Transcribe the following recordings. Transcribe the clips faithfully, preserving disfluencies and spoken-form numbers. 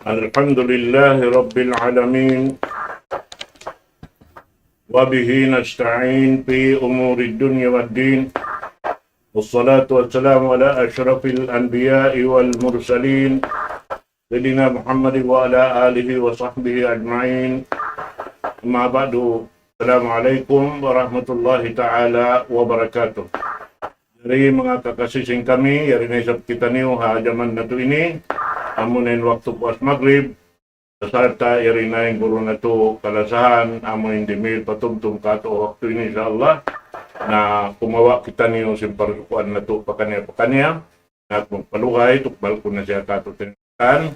الحمد لله رب العالمين، وبه نستعين في أمور الدنيا والدين، والصلاة والسلام على أشرف الأنبياء والمرسلين، سيدنا محمد وعلى آله وصحبه أجمعين. أما بعد، السلام عليكم ورحمة الله تعالى وبركاته. Yari manga kakasi sin kami, yari na isab kitaniyu ha jaman natu' ini, amu na in waktu puas magrib, sarta' yari na in guru natu' kalasahan, amu in dimihil patumtum kātu' waktu ini, insya Allah. Na kumawa' kitaniyu sin parsukuan natu' pakaniya-pakaniya, na kung paluhay, tukbal ku na siya kātu' tinitan,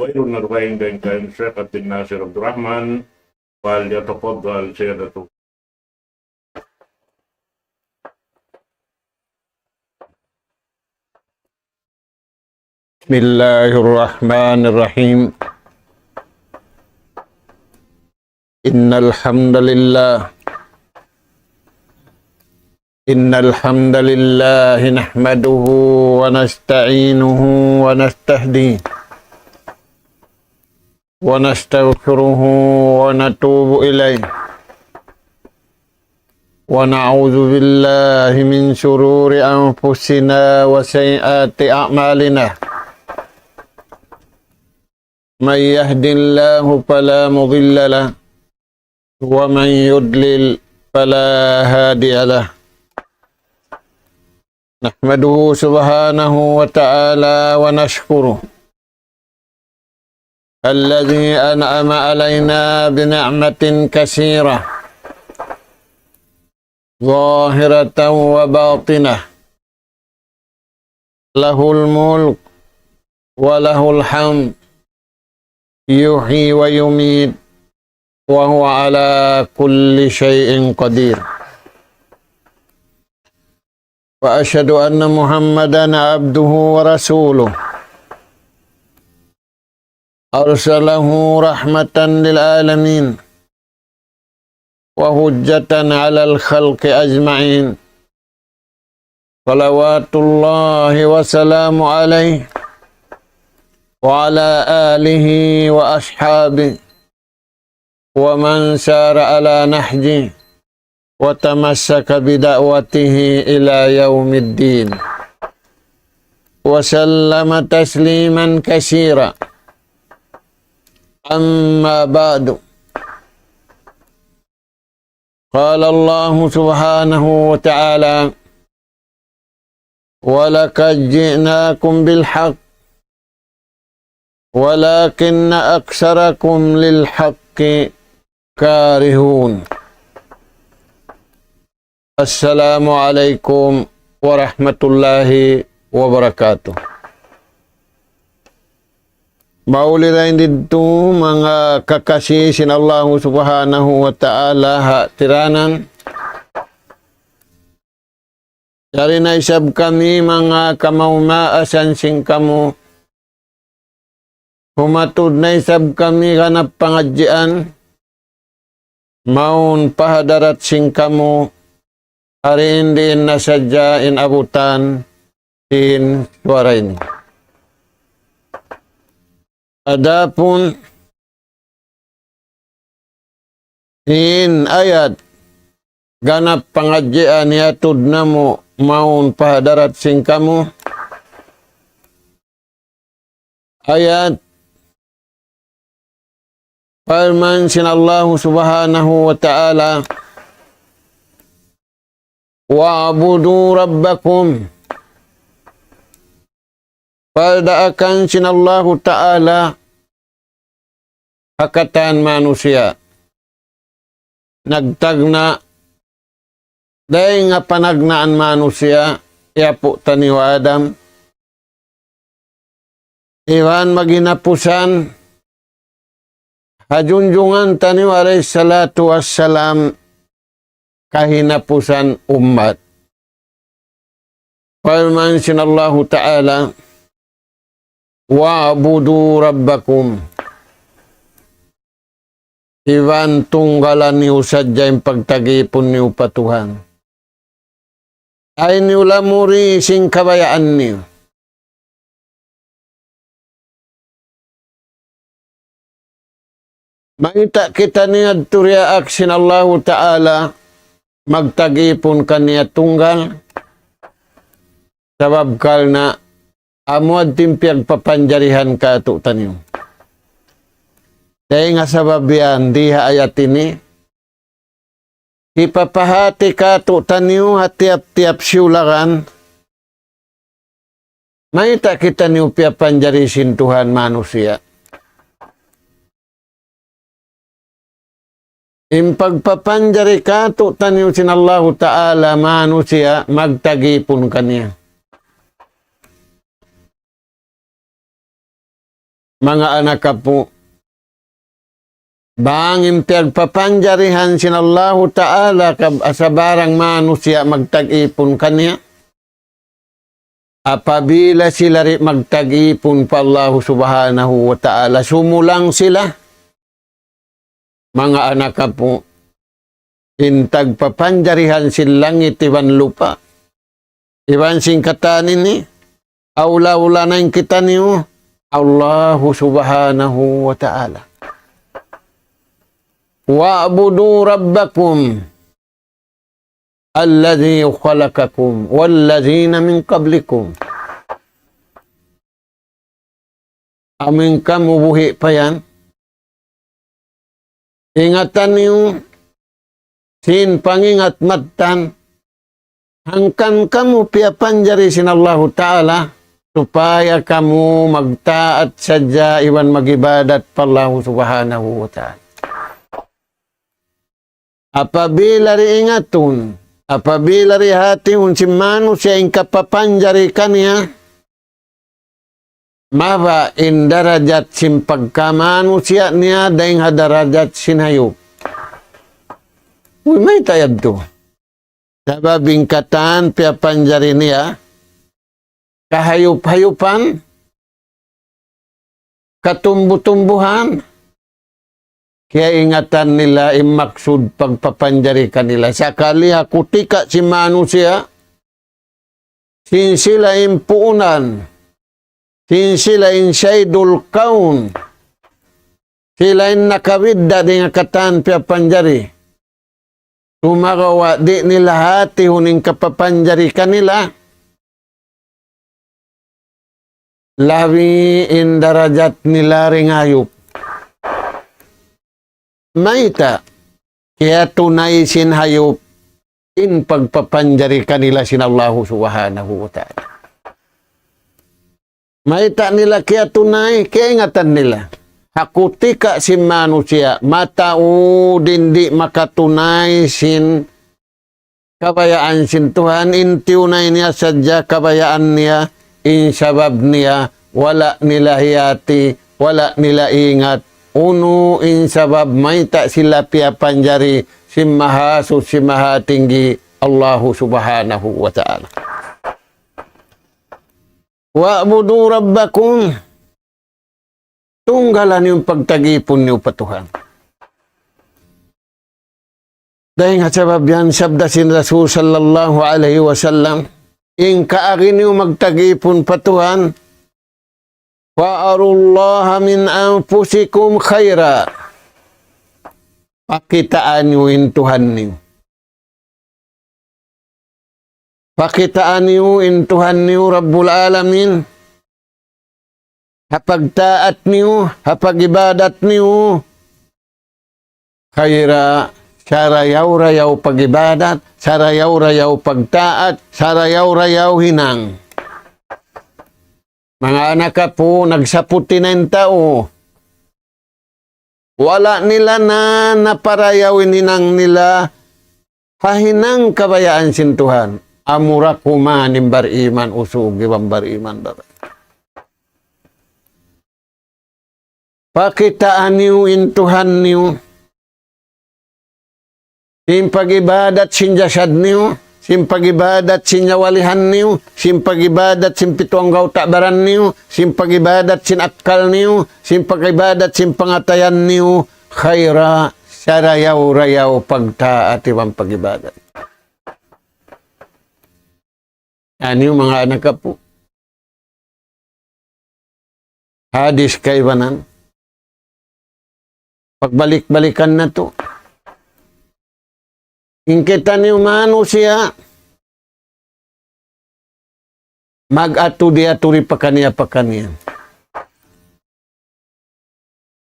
wayruun na dugaing dayn kan Sheikh Abdul Nasir Abdul Rahman, فليتفضل سيادته. بسم الله الرحمن الرحيم. إن الحمد لله، إن الحمد لله نحمده ونستعينه ونستهديه ونستغفره ونتوب إليه، ونعوذ بالله من شرور أنفسنا وسيئات أعمالنا. من يهد الله فلا مضل له، ومن يضلل فلا هادي له. نحمده سبحانه وتعالى ونشكره، الذي أنعم علينا بنعمة كثيرة، ظاهرة وباطنة، له الملك وله الحمد، يحيي ويميت، وهو على كل شيء قدير. وأشهد أن محمدا عبده ورسوله، أرسله رحمة للعالمين وحجة على الخلق أجمعين، صلوات الله وسلامه عليه وعلى آله وأصحابه ومن سار على نهجه وتمسك بدعوته إلى يوم الدين، وسلم تسليما كثيرا. أما بعد، قال الله سبحانه وتعالى: ولقد جئناكم بالحق ولكن أكثركم للحق كارهون. السلام عليكم ورحمة الله وبركاته. Mauli dayn didtu manga kakasi sin Allahu Subhanahu wa Ta'ala ha tiranan. Yari na isab kami manga kamaas-maasan sin kamu. Humatud na isab kami ganap pangadjian. Mawn pa hadarat sin kamu. Hari in diin na sadja in abutan sin suwara ini. Adapun in ayat ganap pangadjian hiyatud namu' mawn pa hadarat sin kamu. Ayat parman sin Allahu Subhanahu wa Ta'ala, واعبدوا ربكم. Pardaakan sin Allahu Ta'ala ha katan manusiya'. Nagtagna', dayn ha panagnaan manusiya', hi apu' taniyu Adam. Iban maghinapusan ha junjungan taniyu alayhi salatu wassalam kahinapusan ummat. Parman sin Allahu Ta'ala, واعبدوا ربكم. Iban tunggalan niyu sadja in pagtagipun niyu pa Tuhan. Ayaw niyu lamuri sin kabayaan niyu. Mayta' kitaniyu yadtu diyaak sin Allahu Ta'ala magtag-ipun kaniya tunggal, sabab karna' amu yadtu in piyagpapanjarihan kātu'niyu. Dayn ha sabab yan, di ha ayat ini, hipapahāti kātu'niyu ha tiyap-tiyap siyulagan, mayta' kitaniyu piyapanjari sin Tuhan manusiya'. In pagpapanjari kātu'niyu sin Allahu Ta'ala manusiya' magtag-ipun kaniya. Manga anak apu', bang in piyagpapanjarihan sin Allahu Ta'ala kab-, sabarang manusiya' magtag-ipun kaniya, apabila sila di' magtag-ipun pa Allahu Subhanahu wa Ta'ala, sumulang sila. Manga anak apu', in tagpapanjarihan sin langit iban lupa', iban sin katan ini, awla-awla na in kitaniyu, Allahu Subhanahu wa Ta'ala. وَاعْبُدُوا رَبَّكُمْ الَّذِي خَلَقَكُمْ وَالَّذِينَ مِنْ قَبْلِكُمْ. Amu in kamu buhi' pa yan, ingatan niyu sin pangingat mattan, hangkan kamu piyapanjari sin Allahu Ta'ala, supaya kamu magtaat sadja iban mag-ibadat pa Allahu Subhanahu wa Ta'ala. Apabila di' ingatun, apabila di' hātihun sin manusiya' in kapapanjari kaniya, mababa' in darajat sin pagkamanusiya' niya dayn ha darajat sin hayup. Uy, mayta' yadtu? Sabab in katan piyapanjari niya, kahayup-hayupan, katumbu-tumbuhan, kiyaingatan nila in maksud pagpapanjari kanila. Sakali ha kutika' sin manusiya', sin sila in puunan, sin sila in sayyidul kawn, sila in nakabidda' dayn ha katan piyapanjari. Sumagawa' di' nila hātihun in kapapanjari kanila, labi in darajat nila dayn ha hayup. Mayta'? Kiyatunay sin hayup in pagpapanjari kanila sin Allahu Subhanahu wa Ta'ala. Mayta' nila kiyatunay, kiyaingatan nila. Ha kutika' sin manusiya', mataud in di' makatunay sin kabayaan sin Tuhan, in tiyunay niya sadja kabayaan niya, in sabab niya, wala' nila hiyati, wala' nila ingat, unu in sabab mayta' sila piyapanjari sin Mahasuchi Mahatinggi Allahu Subhanahu wa Ta'ala. وَاعْبُدُوا رَبَّكُمْ. Tunggalan niyu in pagtag-ipun niyu pa Tuhan. Dayn ha sabab yan sabda sin Rasul sallallahu alayhi wasallam, in kaagi niyu magtag-ipun pa Tuhan, فَأَرُوا اللَّهَ مِنْ أَنْفُسِكُمْ خَيْرًا. Pakitaa niyu in Tuhan niyu. Pakitaa niyu in Tuhan niyu Rabbul Alamin. Ha pagtaat niyu, ha pag-ibadat niyu. Khayra, sarayaw-rayaw pag-ibadat, sarayaw-rayaw pagtaat, sarayaw-rayaw hinang. Manga anak apu', nagsaputi na in tau. Wala' nila na naparayaw in hinang nila ha hinang kabayaan sin Tuhan. Amura kuman in bariman usug iban bariman babai. Pakitaa niyu in Tuhan niyu. Sin pag-ibadat sin jasad niyu, sin pag-ibadat sin nyawalihan niyu, sin pag-ibadat sin pitu anggawta' baran niyu, sin pag-ibadat sin akkal niyu, sin pag-ibadat sin pangatayan niyu, khayra, sarayaw-rayaw pagtaat iban pag-ibadat. Aniyu manga anak apu'. Hadis kaibanan. Pagbalik-balikan natu'. In kitaniyu manusiya', mag-atudi-atudi pakaniya-pakaniya.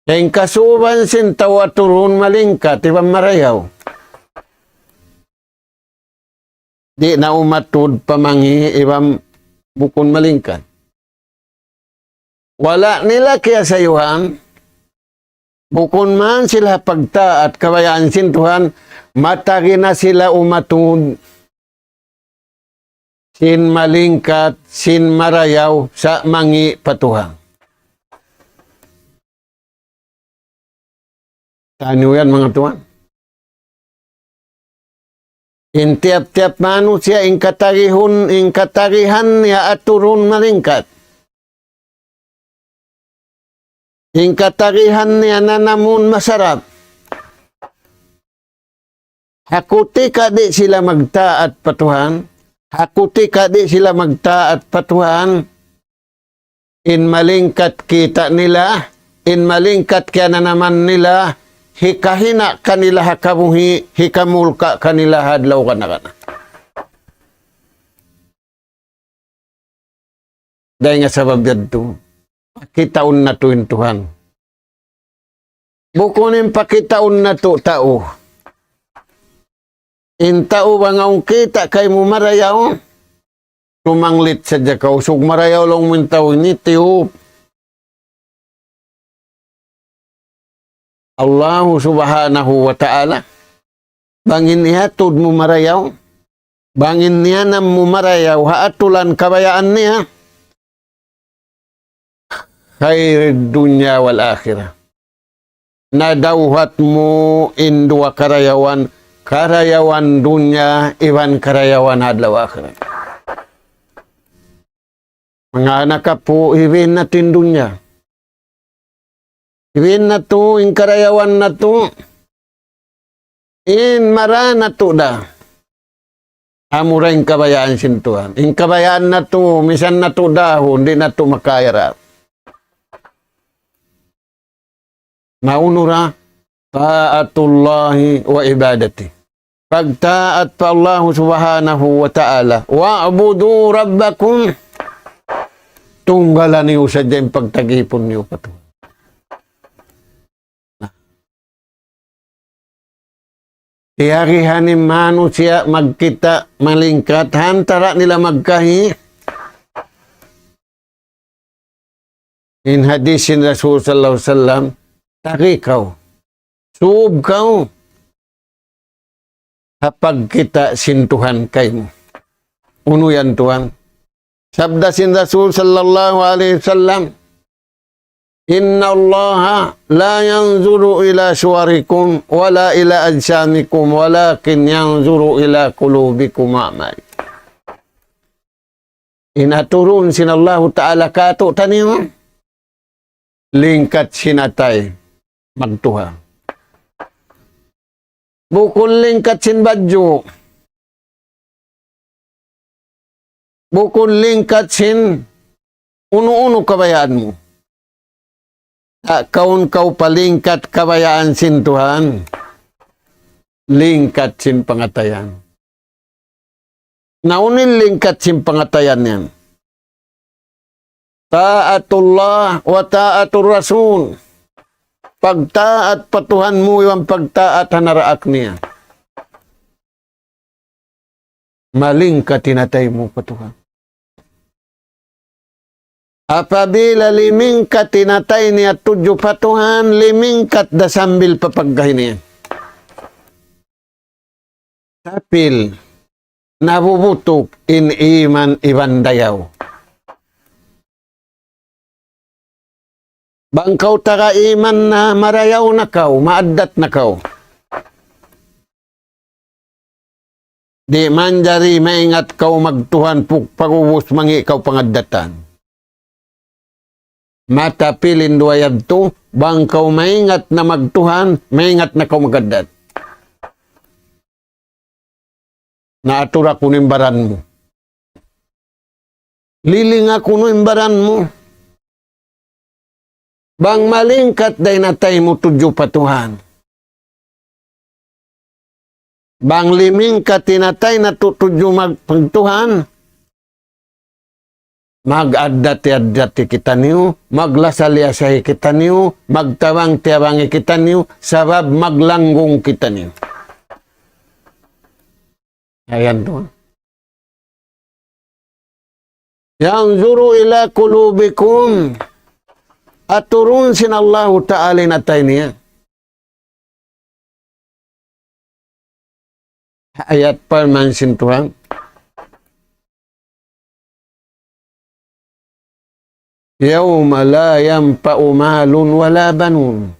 Dayn kasuban sin tau aturun malingkat iban marayaw. Di' na umatud pa mangi' iban bukun malingkat. Wala' nila kiyasayuhan, bukun man sila pagtaat kabayaan sin Tuhan, matagi na sila umatud sin malingkat, sin marayaw, sa' mangi' pa Tuhan. Taniyu yan, manga tuwan. In tiyap-tiyap manusiya', in katagihun, in katagihan niya aturun malingkat. In katagihan niya nanamun masarap. Ha kutika di' sila magtaat pa Tuhan, ha kutika di' sila magtaat pa Tuhan, in malingkat kita' nila, in malingkat kiyananaman nila, hikahina' kanila ha kabuhi', hikamulka' kanila ha adlaw kana-kana. Dayn ha sabab yadtu, pakitaun natu' in Tuhan. Bukun in pakitaun natu' tau. In tau bang awn kita' kaymu marayaw, sumanglit sadja kaw, usug marayaw laung mu in tau ini, tiyup. Allahu Subhanahu wa Ta'ala, bang in iyatud mu marayaw, bang in iyanam mu marayaw, ha atulan kabayaan niya, خير الدنيا والآخرة. Nadawhat mu in duwa karayawan, karayawan dunya, iban karayawan adlaw akhirat. Manga anak apu', hiwin natu' in dunya. Hiwin natu' in karayawan natu'. In mara natu' da. Amura in kabayaan sin Tuhan. In kabayaan natu', misan natu' dahun, di' natu' makaya da. Na unu ra, طاعة الله وعبادته. Pagtaat pa Allah Subhanahu wa Ta'ala. واعبدوا ربكم. Tunggalan niyu sadja in pagtagipun niyu pa Tuhan. Tiyarihan in manusiya' magkita' malingkat, ha antara' nila magkahi. In hadis sin Rasul sallallahu alayhi wasallam, tagi kaw, sūb kaw, ha pagkita' sin Tuhan kaymu. Unu yan, Tuhan? Sabda sin Rasul sallallahu alayhi wasallam, إن الله لا ينظر إلى صوركم ولا إلى أجسامكم ولكن ينظر إلى قلوبكم وأعمالكم. In aturun sin Allahu Ta'ala kātu'niyu, lingkat sin atay magtuha. Bukun lingkat sin badju'. Bukun lingkat sin unu-unu kabayaan mu. Sa' kaun kaw pa lingkat kabayaan sin Tuhan, lingkat sin pangatayan. Na unu in lingkat sin pangatayan yan? طاعة الله وطاعة الرسول. Pagtaat pa Tuhan mu iban pagtaat ha naraak niya. Malingkat in atay mu pa Tuhan. Apabila limingkat in atay niya tudju pa Tuhan, limingkat da sambil pa pagkahi niya. Tapil, nabubutuk in iman iban dayaw. Bang kaw taga iman na, marayaw na kaw, maaddat na kaw. Di' manjari maingat kaw magtuhan pag-ubus mangi' kaw pangaddatan. Matapil in duwa yadtu, bang kaw maingat na magtuhan, maingat na kaw magaddat. Na atura kunu' in baran mu. Lilinga kunu' in baran mu. Bang malingkat da in atay mu tudju pa Tuhan. Bang limingkat in atay natu' tudju mag-, pag Tuhan, mag-addati-addati kitaniyu, maglasal-lasahi kitaniyu, magtabang-tiyabangi kitaniyu, sabab maglanggung kitaniyu. Ayan tuwan. ينظر إلى قلوبكم. Aturun sin Allahu Ta'ala in atay niya. Ayat parman sin Tuhan. يوم لا ينفع مال ولا بنون.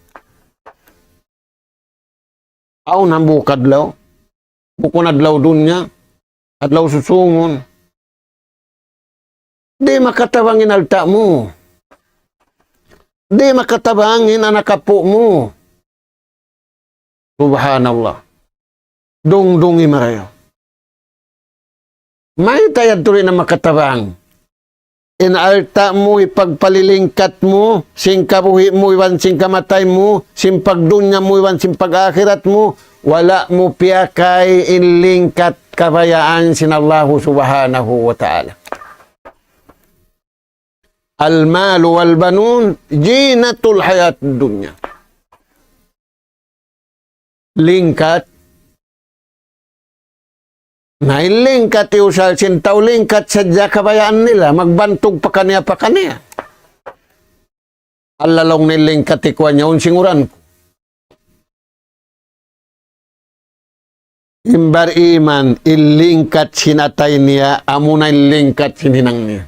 Awn hambuuk adlaw. Bukun adlaw dunya. Adlaw susungun. Di' makatabang in alta' mu. Di' makatabang in anak apu' mu. Subhanallah. Dungdungi marayaw. Mayta' yadtu di' na makatabang? In alta' mu, hipagpalilingkat mu, sin kabuhi' mu, iban sin kamatay mu, sin pagdunya mu, iban sin pag-akhirat mu, wala' mu piyakay in lingkat kabayaan sin Allahu Subhanahu wa Ta'ala. المال والبنون زينة الحياة الدنيا. Lingkat. Na in lingkat iyusal sin tau, lingkat sadja kabayaan nila, magbantug pakaniya-pakaniya. Alla laung niya in lingkat ikuan niya, unsinguran ku. In bariman, in lingkat sin atay niya, amuna in lingkat sin hinang niya.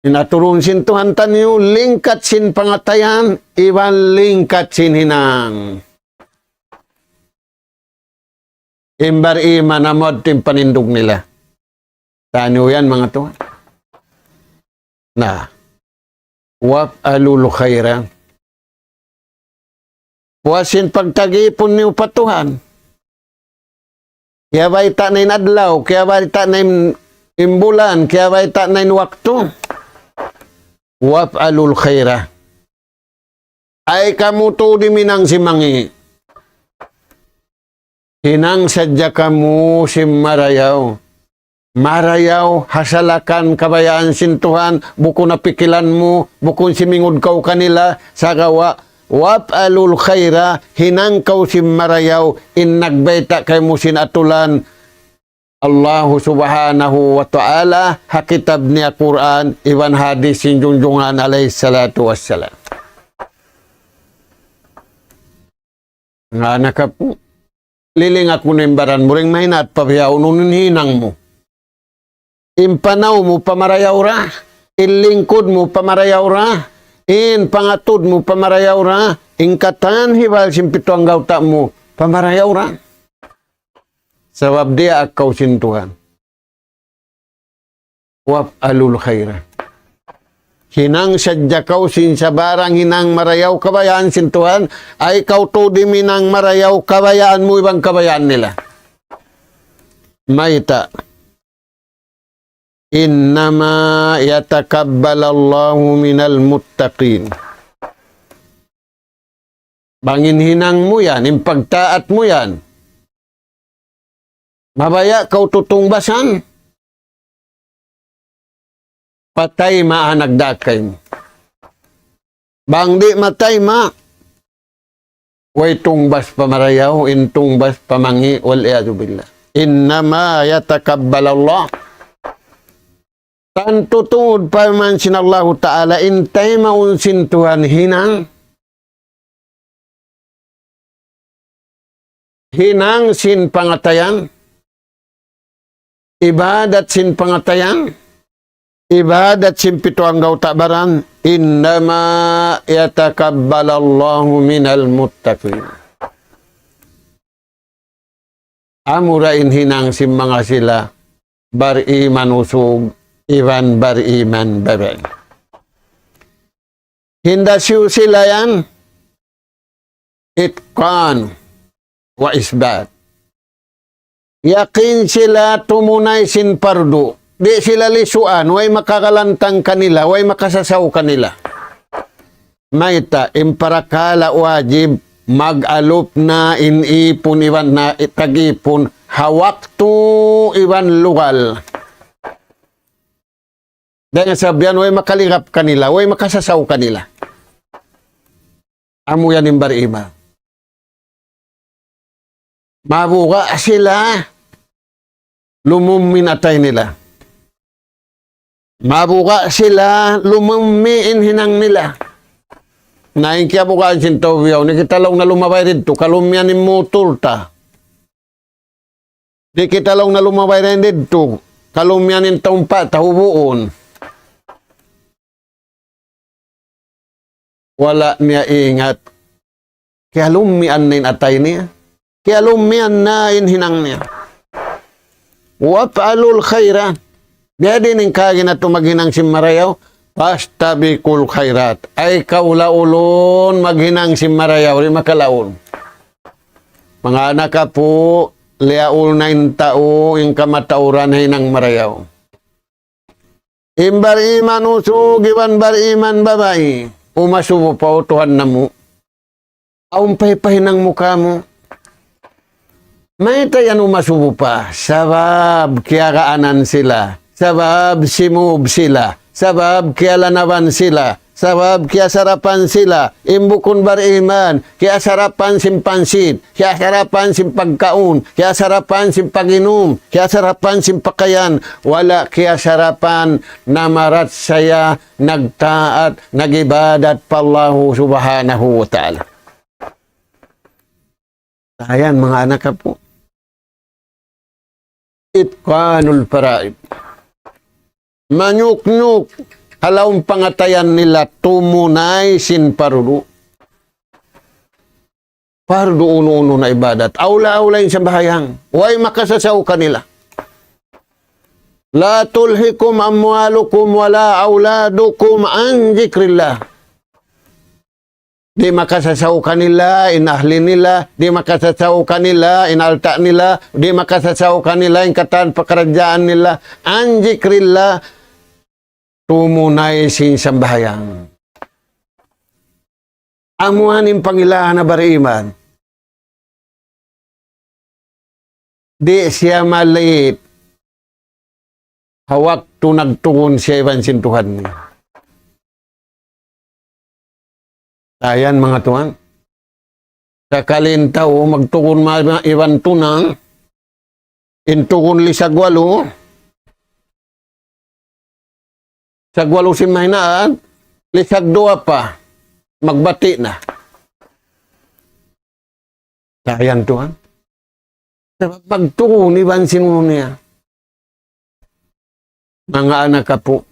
In aturun sin Tuhan taniyu, lingkat sin pangatayan, iban lingkat sin hinang. In bariman, amu yadtu in panindug nila. Taniyu yan, manga tuwan. Na, وافعلوا الخير. Puas sin pagtag-ipun niyu pa Tuhan. Kiyabayta' na in adlaw, kiyabayta' na in, in bulan, kiyabayta' na in waktu. وافعلوا الخير. Ay kamu tuud himinang sin mangi'. Hinang sadja kamu sin marayaw. Marayaw, ha salakan kabayaan sin Tuhan, bukun ha pikilan mu, bukun simingud kaw kanila, sagawa', وافعلوا الخير, hinang kaw sin marayaw, in nagbayta' kaymu sin atulan, Allahu Subhanahu wa Ta'ala, ha kitab niya Qur'an, iban hadis sin Junjungan alayhi salatu wassalam. Nga anak apu', lilinga kunu' in baran mu, dayn mahinaat pa bihaun, unu in hinang mu. In panaw mu pamarayaw ra, in lingkud mu pamarayaw ra, in pangatud mu pamarayaw ra, in katan hibal sin pitu anggawta' mu pamarayaw ra. Sabab diyaak kaw sin Tuhan. وافعلوا الخير. Hinang sadja kaw sin sabarang hinang marayaw kabayaan sin Tuhan, ay kaw tuud himinang marayaw kabayaan mu iban kabayaan nila. Mayta'? إنما يتقبل الله من المتقين. Bang in hinang mu yan, in pagtaat mu yan, mabaya' kaw tutungbasan, patayma' ha nagdaak kaymu. Bang di' matayma', way tungbas pa marayaw, in tungbas pa mangi', والعياذ بالله. إنما يتقبل الله. Tantu tuud parman sin Allahu Ta'ala, in taymaun sin Tuhan hinang, hinang sin pangatayan, ibadat sin pangatayan, ibadat sin pitu anggawta' baran, إنما يتقبل الله من المتقين. Amura in hinang sin manga sila bariman usug iban bariman babai. Hindasiyu sila yan, إتقان وإثبات. Yakin sila tumunay sin pardu. Di' sila lisuan, way makakalantang kanila, way makasasaw kanila. Mayta', in parakala' wajib, mag-alup na in ipun iban na tag-ipun, ha waktu iban lugal. Dayn ha sabab yan, way makalingap kanila, way makasasaw kanila. Amu yan in bariman. Mabuga' sila lumummi in atay nila. Mabuga' sila lumummi in hinang nila. Na in kiyabugaan sin tau bihaun, di' kita laung na lumabay didtu, kalummian in mutur ta. Di' kita laung na lumabay dayn didtu, kalummian in tumpa' ta hubuun. Wala' niya ingat. Kiyalummian na in atay niya. Kiyalummian na in hinang niya. وافعلوا الخير. Biyadiin in kaagi natu' maghinang sin marayaw. فاستبقوا الخيرات. Ay kaw laulun maghinang sin marayaw, di' makalaul. Manga anak apu', liyaul na in tau, in kamatauran ha hinang marayaw. In bariman usug iban bariman babai, umasubu pa, "O Tuhan namu', awn pa hipahinang mu kāmu'." Mayta' yan umasubu pa? Sabab kiyagaanan sila, sabab simub sila, sabab kiyalanaban sila, sabab kiyasarapan sila, in bukun bariman, kiyasarapan sin pansit, kiyasarapan sin pagkaun, kiyasarapan sin pag-inum, kiyasarapan sin pakayan, wala' kiyasarapan namarachaya, nagtaat, nag-ibadat pa Allahu Subhanahu wa Ta'ala. Ayan, manga anak apu'. إتقان الفرائض. Manyuknyuk ha lawm pangatayan nila tumunay sin pardu. Pardu unu-unu na ibadat. Awla-awla in sambahayang. Way makasasaw kanila. لا تلهكم أموالكم ولا أولادكم عن ذكر الله. Di' makasasaw kanila in ahli nila, di' makasasaw kanila in alta' nila, di' makasasaw kanila in katan pakaradjaan nila, عن ذكر الله, tumunay sin sambahayang. Amu yan in pangilahan ha bariman. Di' siya ma-late ha waktu nagtugun siya iban sin Tuhan niya. Ayan, manga tuwan. Sakali in tau magtugun ma-, iban tunang, in tugun lisag walu, lisag walu sin mahinaan, lisag duwa pa, magbati' na. Ayan, tuwan. Sabab magtugun iban sin unu niya. Manga anak apu',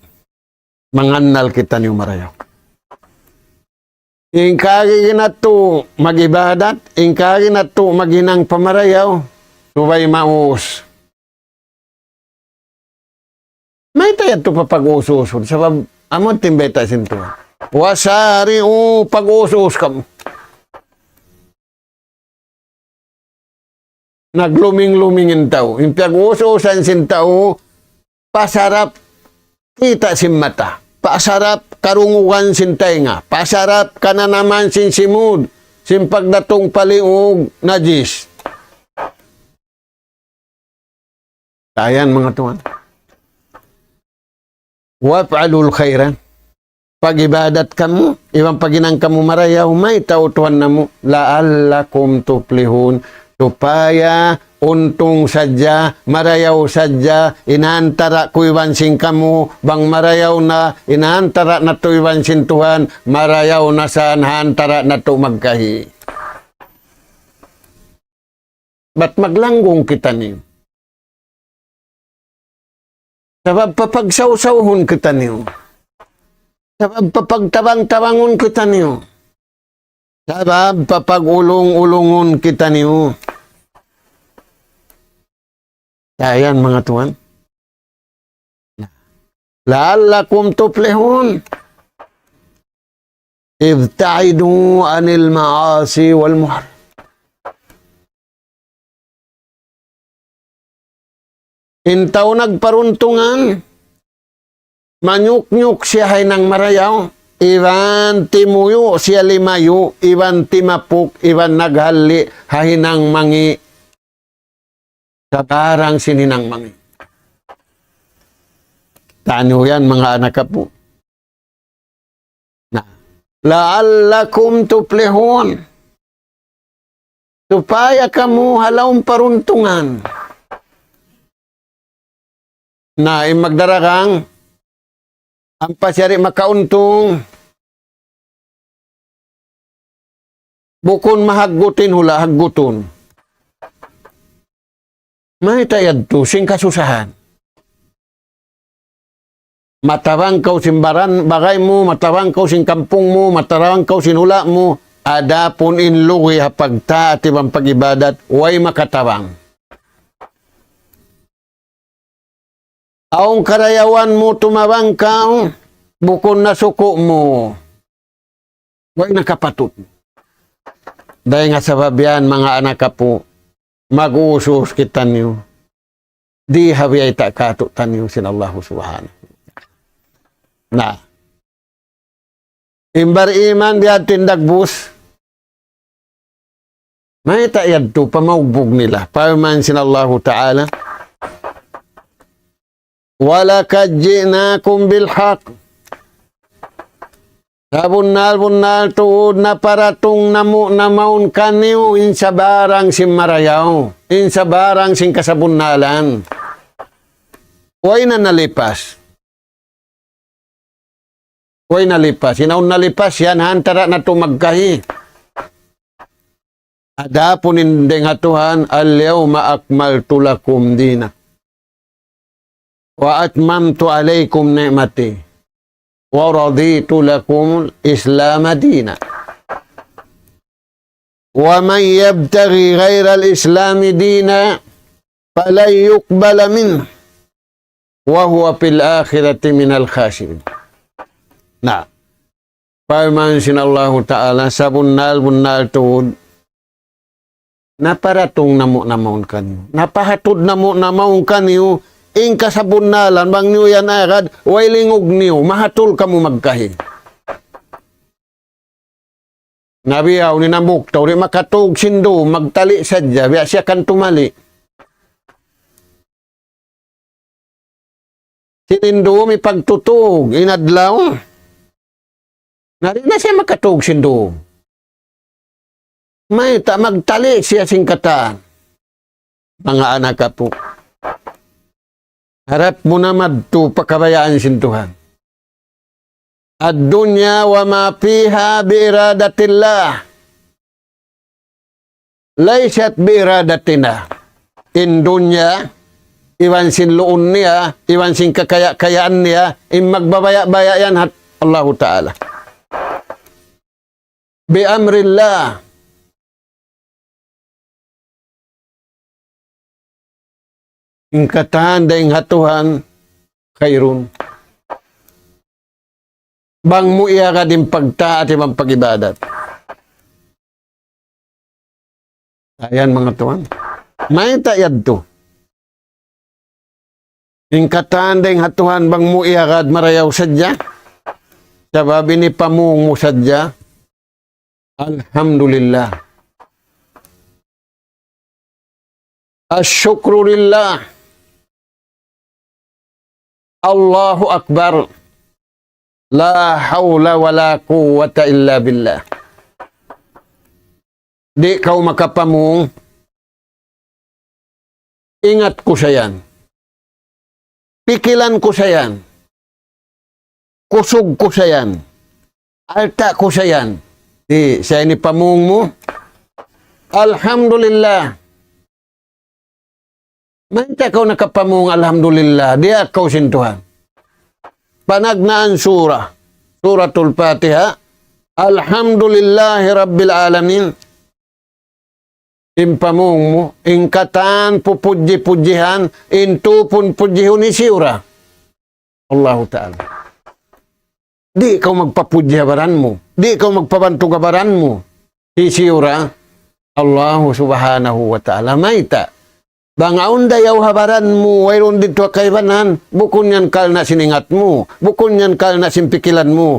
mangannal kitaniyu marayaw. In kaagi natu' mag-ibadat, in kaagi natu' maghinang pa marayaw, subay maus. Mayta' yadtu pa pag-us-usun, sabab amu in bayta' sin Tuhan. وسارعوا, pag-us-us kamu. Nagluming-luming in tau. In piyag-us-usan sin tau, pasarap kita' sin mata, pasarap karungugan sin taynga, pasarap kananaman sin simud, sin pagdatung pa liug najis. Ayan, manga tuwan. وافعلوا الخير. Pag-ibadat kamu, iban paghinang kamu marayaw, mayta', O Tuhan namu', لعلكم تفلحون. Supaya untung sadja, marayaw sadja, in ha antara' ku iban sin kamu, bang marayaw na, in ha antara' natu' iban sin Tuhan, marayaw na sa in ha antara' natu' magkahi. Bat maglanggung kitaniyu. Sabab papagsawsawhun kitaniyu. Sabab papagtabang-tabangun kitaniyu. Sabab papag-ulung-ulungun kitaniyu. Ayan, manga tuwan. لعلكم تفلحون. ابتعدوا عن المعاصي والمحرم. In tau nagparuntungan, manyuknyuk siya ha hinang marayaw, iban timuyu' siya limayu', iban timapuk, iban naghalli' ha hinang mangi', sabarang sin hinang mangi'. Taniyu yan, manga anak apu'. Na, لعلكم تفلحون. Supaya kamu ha lawm paruntungan. Na, in magdaragang, ampa siya di' makauntung, bukun mahaggut in hula', haggutun. Mayta' yadtu sin kasusahan. Matabang kaw sin baran, bagay mu, matabang kaw sin kampung mu, matabang kaw sin hula' mu, adapun in lugi ha pagtaat iban pag-ibadat, way makatabang. Awn karayawan mu tumabang kaw, bukun na suku' mu. Way na kapatut. Dayn ha sabab yan, manga anak apu', mag-usus kitaniyu. Di' ha biyayta' kātu'niyu sin Allahu Subhanahu. Na. In bar-iman biya' ha yan dagbus. Mayta' yadtu pamaugbug nila. Parman sin Allahu Ta'ala, ولقد جئناكم بالحق. Sabunnal-bunnal tuud naparatung namu' na mawn kaniyu in sabarang sin marayaw, in sabarang sin kasabunnalan. Way na nalipas. Way nalipas. In awn nalipas, yan ha antara' natu' magkahi. Adapun in dayn ha Tuhan, اليوم أكملت لكم دينكم وأتممت عليكم نعمتي ورضيت لكم الإسلام دينا. ومن يبتغ غير الإسلام دينا فلن يقبل منه وهو في الآخرة من الخاسرين. Na, parman sin Allahu Ta'ala, sabunnal-bunnal tuud, naparatung namu' na mawn kaniyu. Napahatud namu' na mawn kaniyu, in kasabunnalan, bang niyu yan agad, way lingug niyu, mahatul kamu magkahi. Na biya' yaun in hambuuk tau, di' makatug sin dum, magtali sadja, biya' siya kan tumali. Sin in dum hipagtutug, in adlaw. Na di' na siya makatug sin dum. Mayta' magtali siya sin katan. Manga anak apu'. Harap mu na madtu pa kabayaan sin Tuhan. الدنيا وما فيها بإرادة الله. ليست بإرادتنا. In dunya, iban sin luun niya, iban sin kakaya-kayaan niya, in magbabaya'-baya' yan hat Allahu Ta'ala. بأمر الله. In katan dayn ha Tuhan, خير. Bang mu iyagad in pagtaat iban pag-ibadat. Ayan, manga tuwan. Mayta' yadtu. In katan dayn ha Tuhan bang mu iyagad marayaw sadja. Sabab ini pamung mu sadja. Alhamdulillah. الشكر لله. الله أكبر. لا حول ولا قوة إلا بالله. Di' kaw makapamung. Ingat ku sa yan. Pikilan ku sa yan. Kusug ku sa yan. Alta' ku sa yan. Di', sa ini pamung mu. Alhamdulillah. Mayta' kaw nakapamung alhamdulillah. Diyaak kaw sin Tuhan. Panagnaan surah. Suratul Fatiha. الحمد لله رب العالمين. In pamung mu, in katan pupudji-pudjihan, in tupun pudjihun hisiyu ra. Allahu Ta'ala. Di' kaw magpapudji ha baran mu. Di' kaw magpabantug ha baran mu. Hisiyu ra. Allahu Subhanahu wa Ta'ala. Mayta'. Bang awn dayaw ha baran mu, wayruun didtu ha kaibanan, bukun yan karna' sin ingat mu, bukun yan karna' sin pikilan mu.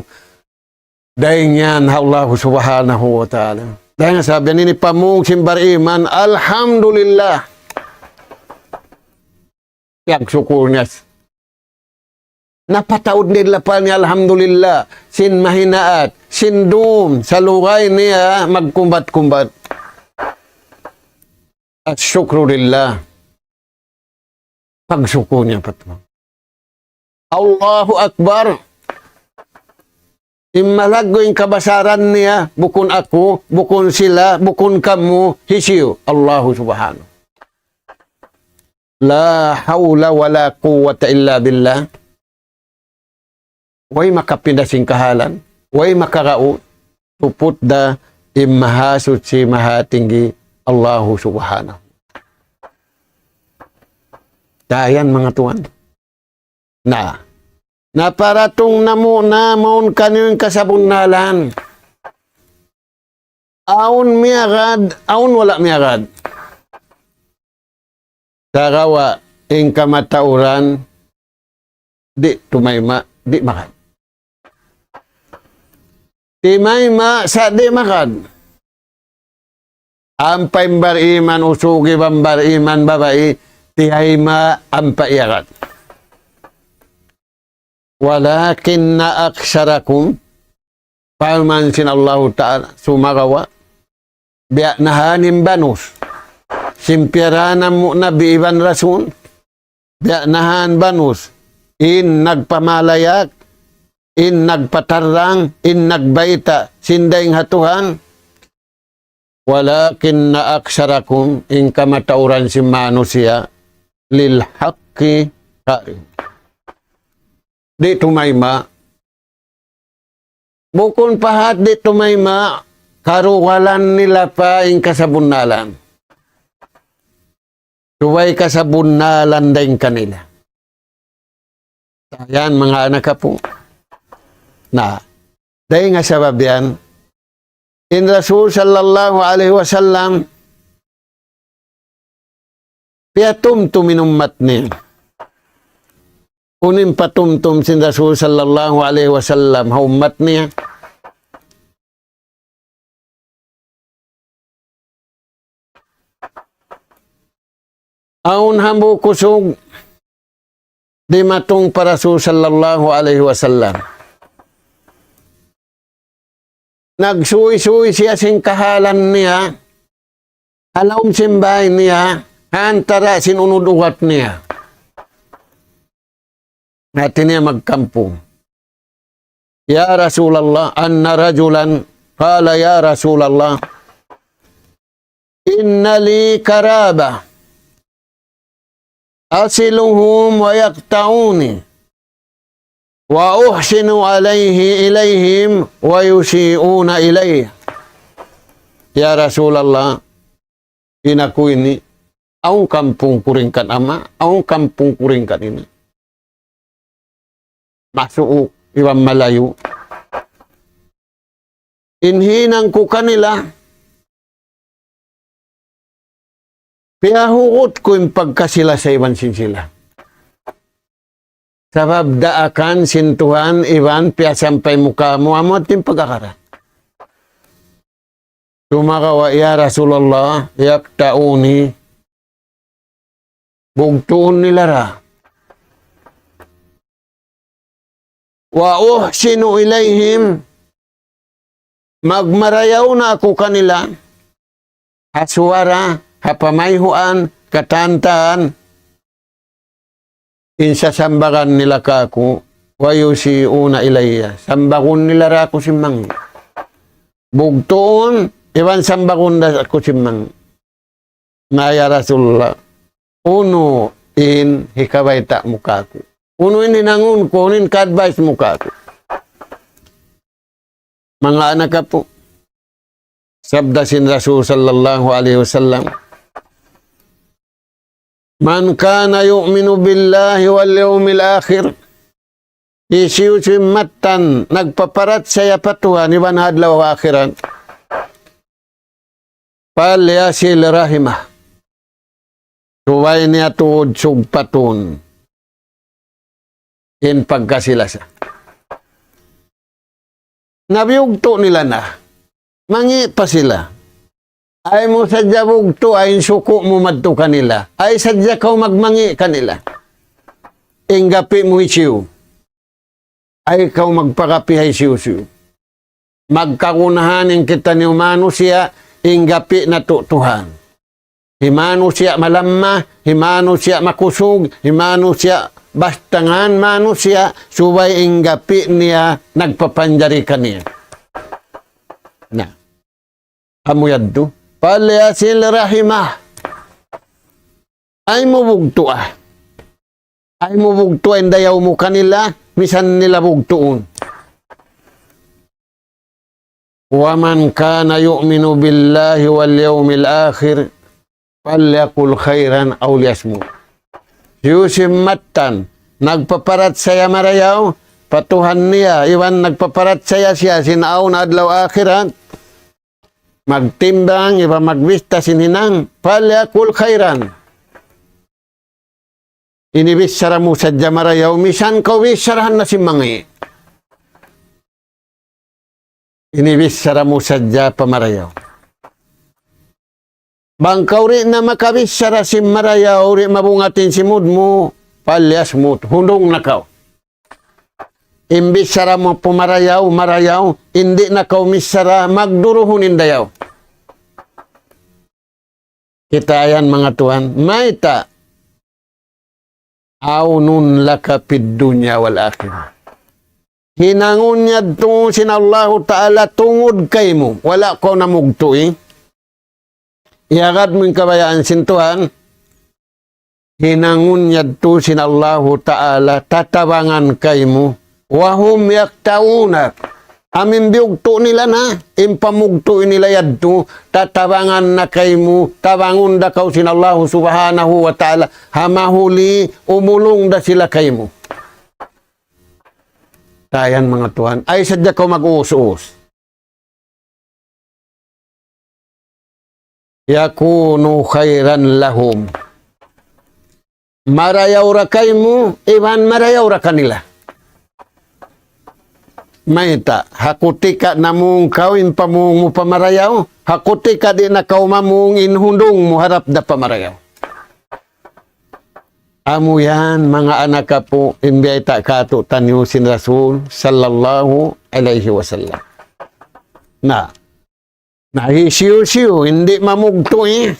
Dayn yan ha Allah Subhanahu wa Ta'ala. Dayn ha sabab yan ini pamung sin bariman, alhamdulillah. Piyagsukur niya. Napataud niya in lapal niya, alhamdulillah. Sin mahinaat, sin dum, salugay niya, magkumbat-kumbat. Asyukru lillah. Pagsukur niya pa tuud. Allahu Akbar. In malaggu' in kabasaran niya, bukun aku, bukun sila, bukun kamu, hisiyu, Allahu Subhanahu. La hawla wa la quwwata illa billah. Way makapinda sin kahalan, way makaraug, tuput da in Mahasuchi Mahatinggi Allahu Subhanahu. Dayn yan manga tuwan. Na, naparatung namu' na mawn kaniyu in kasabunnalan. Awn miyagad, awn wala' miyagad. Sagawa' in kamatauran, di' tumayma', di' magad. Timayma' sa' di' magad. Ampa in bariman usug iban bariman babai, tiyayma' ampa iyagad. Walakinna aktsarakum, parman sin Allahu Ta'ala, sumagawa', biya' na ha yan in banus sin piyarana mu Nabi iban Rasul, biya' na ha yan banus in nagpamalayak, in nagpatarrang, in nagbayta' sin dayn ha Tuhan, walakinna aktsarakum, in kamatauran sin manusiya', lil haqqi kari. Di' tumayma'. Bukun pa hat di' tumayma', karugalan nila pa in kasabunnalan. Subay kasabunnalan dayn kanila. Yan, manga anak apu'. Na, dayn ha sabab yan, in Rasul sallallahu alayhi wasallam, piyatumtum in ummat niya. Unu in patumtum sin Rasul sallallahu alayhi wasallam ha ummat niya? Awn hambuuk usug dimatung pa Rasul sallallahu alayhi wasallam. Nagsuysuy siya sin kahalan niya, ha lawm sin bāy niya, ha antara' sin unud ugat niya. Hāti niya magkampung. يا رسول الله، أن رجلا قال: يا رسول الله، إن لي قرابة أصلهم ويقطعوني وأحسن عليه، إليهم ويسيئون إلي. Ya Rasulullah, in aku ini, awn kampung ku dayn kan ama', awn kampung ku dayn kan ina'. Masuuk iban malayu'. In hinang ku kanila, piyahugut ku in pagkasila sa iban sin sila. Sabab daakan sin Tuhan iban piyasampay mu kāmu' amu in pag-agaran. Sumagawa', ya Rasulullah, يقطعوني, bugtuun nila ra. وأحسن إليهم, magmarayaw na aku kanila, ha suwara, ha pamayhuan, katantan, in sasambagan nila kāku', ويسيئون إلي, sambagun nila ra aku sin mangi'. Bugtuun, iban sambagun ra aku sin mangi'. Na ya Rasulullah, unu in hikabayta' mu kāku'? Unu in hinangun ku, unu in ka-advice mu kāku'? Manga anak apu', sabda sin Rasul sallallahu alayhi wasallam, من كان يؤمن بالله واليوم الآخر, hisiyu-siyu in mattan nagpaparachaya pa Tuhan iban ha adlaw akhirat, فليصل رحمه. Subay niya tuud sugpatun in pagkasi-lasa. Na biyugtu' nila na. Mangi' pa sila. Ayaw mu sadja bugtu', ayaw in suku' mu madtu kanila. Ayaw sadja kaw magmangi' kanila. In gapi' mu hisiyu. Ayaw kaw magpagapi' ha hisiyu-siyu. Magkagunahan in kitaniyu manusiya', in gapi' natu' Tuhan. Hi manusiya' malamma, hi manusiya' makusug, hi manusiya' basta ngan manusiya', subay in gapi' niya nagpapanjari kaniya. Na, amu yadtu. فليصل رحمه. Ayaw mu bugtu'a. Ayaw mu bugtu'a in dayaw mu kanila, misan nila bugtuun. ومن كان يؤمن بالله واليوم الآخر فليقل خيرا أو ليصمت. Hisiyu-siyu in mattan nagpaparachaya marayaw pa Tuhan niya, iban nagpaparachaya siya sin awn adlaw akhirat, magtimbang iban magbista sin hinang, فليقل خيرا. Ini bichara mu sadja marayaw, misan kaw bicharahan na sin mangi'. Ini bichara mu sadja pa marayaw. Bang kaw di' na makabichara sin marayaw, di' mabungat in simud mu, فليصمت, hundung na kaw. In bichara mu pa marayaw, marayaw, in di' na kaw michara, magduruhun in dayaw. Kita' yan, manga tuwan. Mayta'? عون لك في الدنيا والآخرة. Hinangun yadtu sin Allahu Ta'ala tungud kaymu. Wala' kaw namugtu', eh. Iyagad mu in kabayaan sin Tuhan. Hinangun yadtu sin Allahu Ta'ala tatabangan kaymu. وهم يخدعونك. Amu in biyugtu' nila na, in pamugtu' nila yadtu, tatabangan na kaymu, tabangun da kaw sin Allahu Subhanahu wa Ta'ala, ha mahuli, umulung da sila kaymu. Dayan manga tuwan, ayaw sadja kaw mag-uus-uus. يكون خيرا لهم. Marayaw ra kaymu, iban marayaw ra kanila. Mayta', ha kutika namung kaw in pamung mu pa marayaw, ha kutika di' na kaw mamung in hundung mu harap da pa marayaw. Amu yan, manga anak apu', in biyayta' kātu'niyu sin Rasul sallallahu alayhi wasallam. Na, na hisiyu-siyu, in di' mamugtu', eh.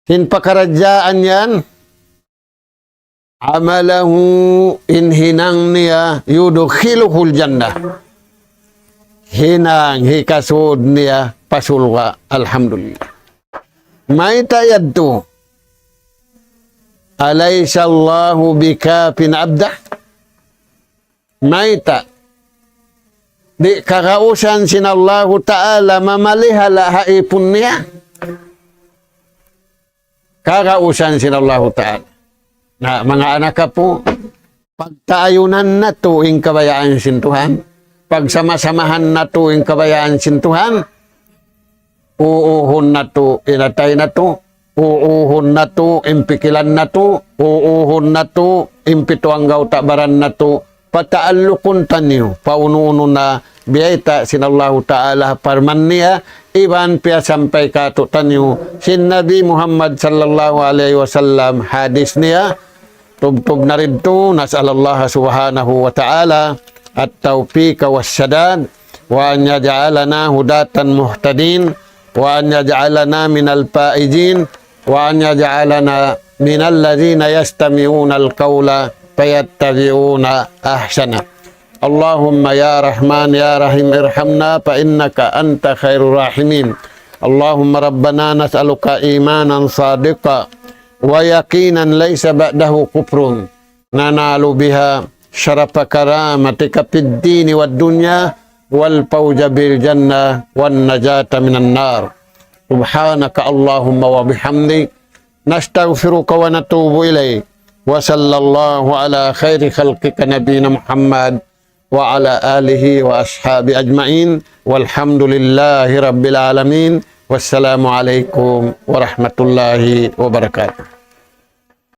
Sin pakaradjaan yan, عمله, in hinang niya, يدخله الجنة. Hinang hikasud niya pa surga'. Alhamdulillah. Mayta' yadtu? أليس الله بكاف عبده؟ Mayta'? Di' kagausan sin Allahu Ta'ala mamalihala ha ipun niya? Kagausan sin Allahu Ta'ala. Na, manga anak apu', pagtaayunan natu' in kabayaan sin Tuhan, pagsama-samahan natu' in kabayaan sin Tuhan, uuhun natu' in atay natu', uuhun natu' in pikilan natu', uuhun natu' in pitu anggawta' baran natu', pataallukun taniyu, pa unu-unu na biyayta' sin Allahu Ta'ala parman niya, iban piyasampay kātu'niyu sin Nabi Muhammad sallallahu alayhi wasallam hadis niya, tubtub na didtu, نسأل الله سبحانه وتعالى التوفيق والسداد، وأن يجعلنا هداة مهتدين، وأن يجعلنا من الفائزين، وأن يجعلنا من الذين يستمعون القول فيتبعون أحسنه. اللهم يا رحمن يا رحيم ارحمنا فإنك أنت خير الراحمين. اللهم ربنا نسألك إيمانا صادقا ويقينا ليس بعده كفر ننال بها شرف كرامتك في الدين والدنيا والفوز بالجنة والنجاة من النار. سبحانك اللهم وبحمدك، نستغفرك ونتوب إليك. وصلى الله على خير خلقك نبينا محمد وعلى آله وأصحابه أجمعين. والحمد لله رب العالمين. والسلام عليكم ورحمة الله وبركاته.